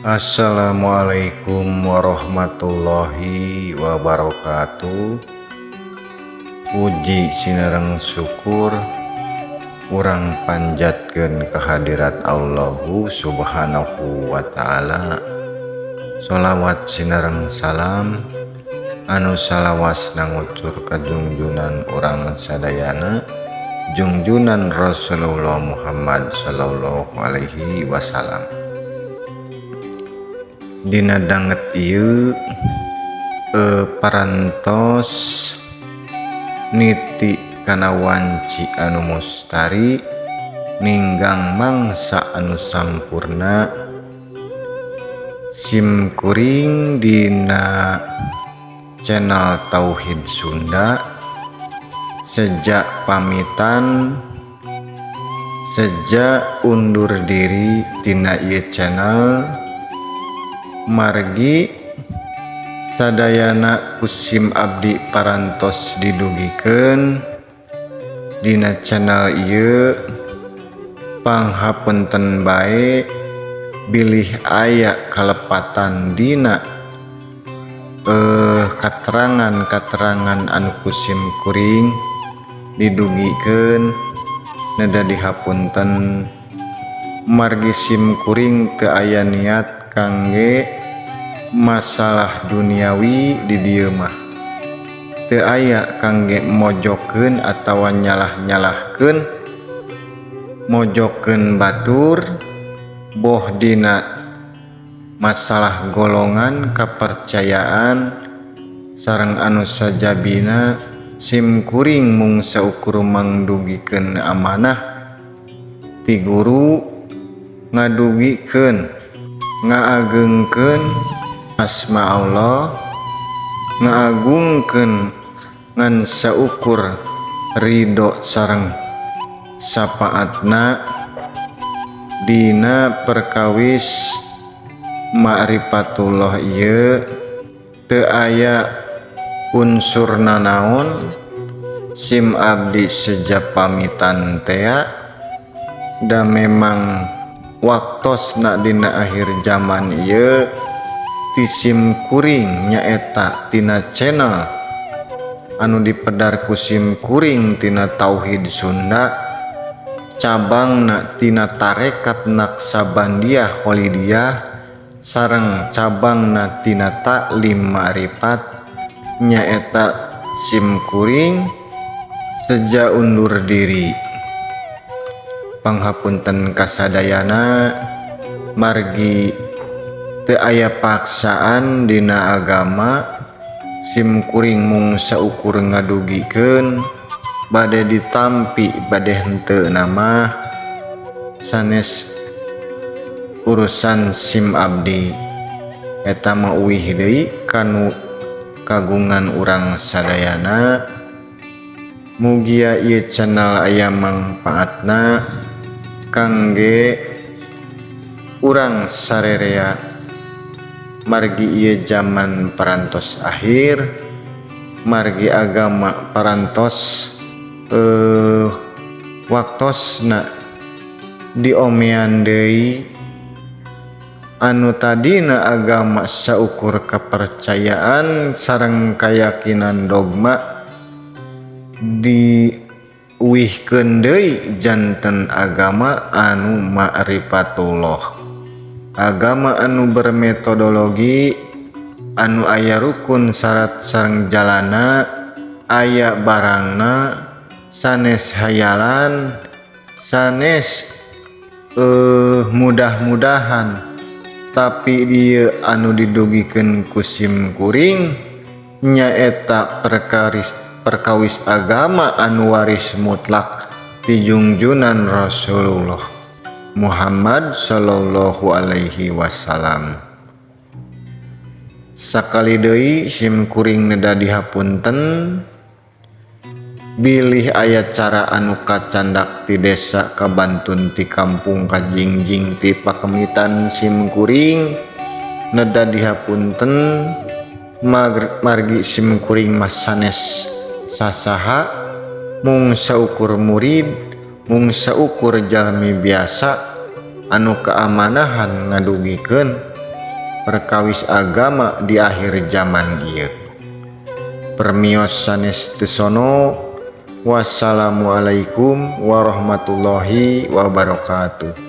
Assalamualaikum warahmatullahi wabarakatuh. Puji sinareng syukur urang panjatkeun kehadirat Allahu Subhanahu wa Ta'ala. Sholawat sinareng salam anu salawasna ngucur ka junjunan urang sadayana, junjunan Rasulullah Muhammad Sallallahu Alaihi Wasallam. Dina danget ieu parantos niti kana wanci anu mustari, ninggang mangsa anu sampurna. Sim kuring dina channel Tauhid Sunda sejak pamitan, sejak undur diri tina ieu channel, margi sadayana ku sim abdi parantos didugikeun dina channel ieu. Panghapunten bae bilih aya kalepatan dina katerangan-katerangan anu ku sim kuring didugikeun. Neda dihapunten, margi sim kuring teu aya niat kangge masalah duniawi di dieu mah, teu aya kangge mojokeun atawa nyalah-nyalahkeun, mojokeun batur, boh dina masalah golongan, kepercayaan, sareng anu sajabina. Sim kuring mung saukur mangdugikeun amanah ti guru, ngadugikeun, ngaagengkeun asma Allah, ngaagungkeun ngan saukur ridho sareng sapaatna dina perkawis ma'rifatullah ieu. Teu aya unsur nanaon. Sim abdi seja pamitan tea, da memang waktosna dina akhir zaman ieu ti sim kuring, nyaeta tina channel anu dipedar ku sim kuring tina Tauhid Sunda, cabangna tina tarekat Naksabandiah Kholidiyah, sareng cabangna tina Taklim Ma'rifat, nyaeta sim kuring seja undur diri. Panghapunten kasadayana, margi teu aya paksaan dina agama. Sim kuring mung saukur ngadugikeun, bade ditampi bade henteu mah sanes urusan sim abdi, eta mah uih deui kanu kagungan urang sadayana. Mugia ieu channel aya mangpaatna kangge urang sarerea, margi ieu zaman parantos akhir, margi agama parantos waktosna diomean deui. Anu tadina agama saukur kepercayaan sareng keyakinan dogma, diuihkeun deui janten agama anu ma'rifatullah, agama anu bermetodologi, anu aya rukun, syarat sareng jalana, aya barangna, sanes hayalan, sanes mudah-mudahan. Tapi dia anu didugikeun ku sim kuring nyaeta perkawis agama anu waris mutlak ti junjunan Rasulullah Muhammad Shallallahu Alaihi Wasallam. Sakali deui sim kuring neda dihapunten bilih aya cara anu kacandak ti desa Kabantun, ti kampung Kajingjing, ti pakemitan sim kuring, neda dihapunten, margi sim kuring mah sanes sasaha, mung saukur murid, mung saukur jalmi biasa anu keamanahan ngadugikeun. Perkawis agama di akhir zaman ieu. Permios sanes teu sono. Wassalamualaikum warahmatullahi wabarakatuh.